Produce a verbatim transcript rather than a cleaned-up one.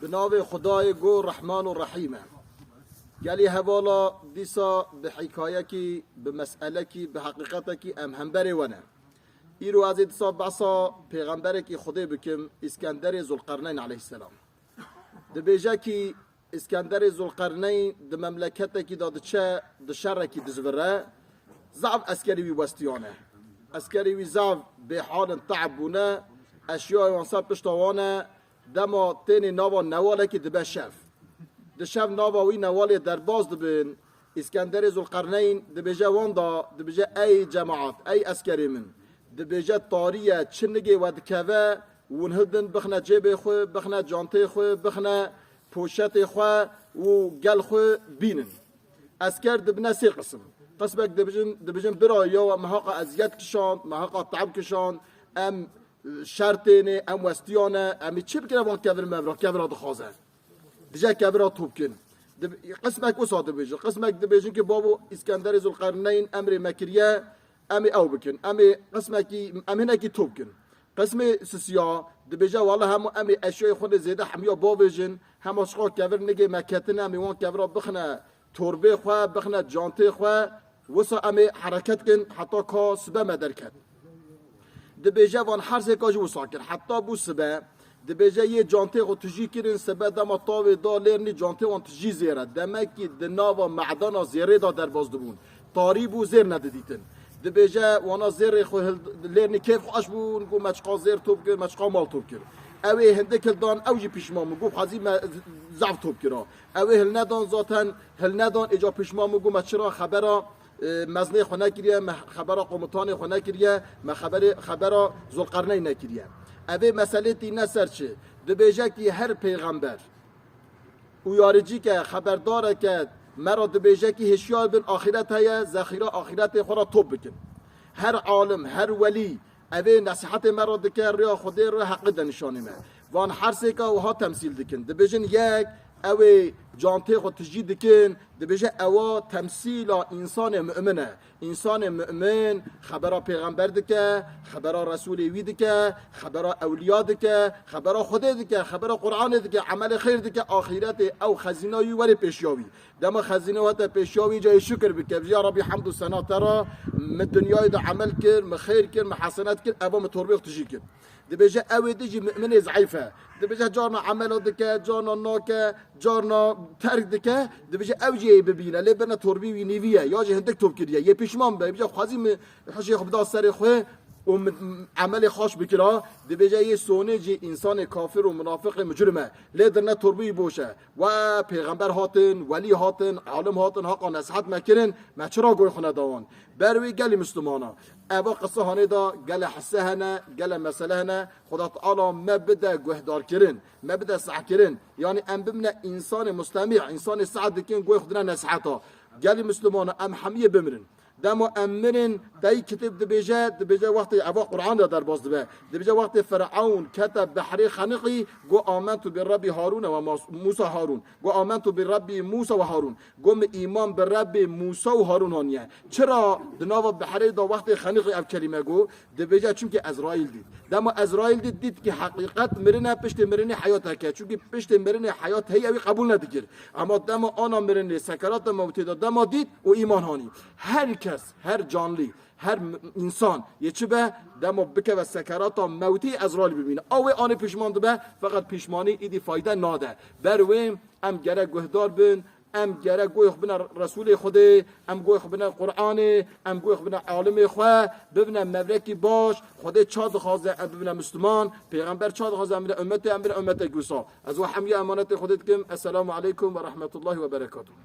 Bi navê Xwedayê ku Rehman û Rehîm e. Gelî hevala dîsa bi hîkayekî, bi meselekî, bi heqîqetekî em hemberê we ne. Îro ez ê dîsa behsa pêxemberekî Xwedê bikim, Îskenderê Zulqerneyn aleyhisselam. Dibêje kî Îskenderê Zulqerneyn di memleketekî de diçe, di şerekî dizivire, zaf eskerê wî westiyane. Eskerê wî zaf bêhal in, te'b bûne, eşyayê wan ser pişta wan e, dema tênê nava newalekî dibe şev. Di şev nava wî newalê derbas dibin, Îskenderê Zulqerneyn dibêje wan da, dibêje, ey cemaat, ey eskerê min, dibêje, tarî ye, çi nigê we dikeve, hûn hildin bixine cêbê xwe, bixine cantê xwe, bixine poşetê xwe û gel xwe bînin. Esker dibine sê qisim. Qismek dibijin, dibijin bira ya me haqa eziyet kişand, me haqa te'b kişand, em şer têne, em westiyane, em ê çi bikire van kevir mevra, kevira dixwaze. Dije kevira top kin. Dib-, qismek wisa dibêjin. Qismek dibêjin ki babo Îskenderê Zulqerneyn emrê me kiriye, em ê ew bikin. Em ê qismekî, em hinekî top kin. Qismê sisiya dibêje, wala hemû em ê eşyayê xwe lê zêde hemiya bavêjin, hema çiqa kevir nigê me ketine, em ê wan kevira bixine torbê xwe, bixine cantê xwe, wisa em ê hereket kin heta ka sibe me derket. Dibêje van her sêka jî wisa kir. Heta bû sibe, dibêje yê cantê xwe tijî kirin, sibe dema tavê da lêrnî cantê wan tijî zêr e. Demek ki di nava medena zêrê de derbas dibûn. Tarî bû, zêr nedidîtin. Dibêje wana zêrê xwe hil-, lêrnî kêf xweş bûn, got me çiqa zêr top kir, me çiqa mal top kir. Ew ê hindik hildan, ew jî pişman bû, got xwezî me zaf top kira. Ew ê hilnedan zaten, hilnedan, êca pişman bû, got me çira xebera, e, meznê xwe nekiriye, me xebera komutanê xwe nekiriye, me xeberê, xebera Zulqerneyn nekiriye. Ev ê meselê tîne ser çi? Dibêje ki her pêxember û yaricîke, xeberdareke me ra dibêje ki hêşiyar bin, axîret heye, zexîra axîretê xwe ra top bikin. Her alim, her welî, ev ê nesihetê me ra dike, rêya Xwedê, rêya heqê de nîşanê me. Van her sêka wiha temsîl dikin. Dibêjin yek, ew ê cantê xwe tijî dikin, dibêje ewa temsîla însanê mu'min e. Însanê mu'min xebera pêxember dike, xebera Resûlê wî dike, xebera ewliya dike, xebera Xwedê dike, xebera Qur'anê dike, emelê xêr dike, axîretê ew xezîna wî were pêşiya wî. Dema xezîne hate pêşiya wî, cayê şukir bike. Vîya Rabbî hemd û sena te ra, min dinyayê de emel kir, min xêr kir, min hesenet kir, eva min torbê xwe tijî kir. Dibêje ew ê dijî mu'minê zeîf e. Dibêje carna emela dike, carna nake, carna terk dike. Dibêje ew jî ê bibîne. Lê birine torbî wî nîvî ye. Ya jî hindik top kiriye. Yê pişman be. Bêje xwezî min hişê xwe bida serê xwe û min emelê xaş bikira. Dibêje yê sonê jî însanê kafir û munafiqê mucrim e. Lê dirne torbî wî boş e. We pêxember hatin, welî hatin, alim hatin, haqa nesihet me kirin, me çira goy xwe neda wan? Ber wê gelî Mislimana. Eva qise hanê da gele hisse hene, gele mesele hene. Xuda Teala me bide guhdar kirin, me bide seh kirin. Yani em bimne însanê mustemî, însanê seh dikin, goy xwe dine nesiheta. Gelî Mislimana, em hemiyê bimirin. Dema em mirin, tey kitêb dibêje, dibêje wextê eva Qur'an de derbas dibe. Dibêje wextê Firewn kete behrê xeniqî, got, "Amentu bi Rabbi Harûne ve Mas-, Musa Harûn." Got, "Amentu bi Rabbi Musa ve Harûn." Got, "Min îman bi Rebbê Musa û Harûn haniye." Çira di nava behrê de wextê xeniqî ev kelîme got? Dibêje, "Çimkî Ezraîl dît." Dema Ezraîl dît, dît ki heqîqet mirin e, piştê mirinê heyat heke. Çimkî piştê mirinê heyat heye, ew ê qebûl nedikir. Ema dema ana mirinê, sekerata mewtê de dema dît û îman hanî. Her kes, her canlî, her m-, însan yê çi be, dema bikeve sekerata mewtê Ezraîl bibîne. Ew ê anê pişman dibe, feqet pişmanî îdî fayde nade. Ber wê em gerek guhdar bin, em gerek goyê xwe bine Resûlê Xwedê, em goyê xwe bine Qur'anê, em goyê xwe bine alimê xwe, bibine mevrekî baş, Xwedê ça dixwaze em bibine Misliman, Pêxember ça dixwaze em bine ummetê, em bine ummetek wisa. Ez we hemî emanetê Xwedê dikim. Esselamu aleykum ve rahmetullahi ve berekatuhu.